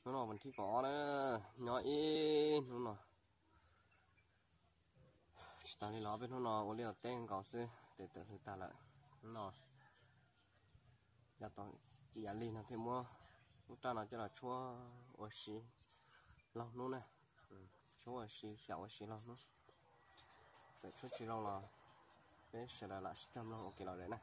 Hnub no vas thib kaum ob na, nyob ib hnub no. Tsis tas li los peb hnub no ua liaj ua teb nkaus xwb, tes tawm hlwv tag lawm. Hnub no yog lig no thiaj muab lub raj no coj los tshuab ua si laug hnub na. Tshuab ua si xyaum ua si laug hnub. Txawm tshuab tsis zoo los peb sawv daws lam sib cog mloog ua kev lom zem na.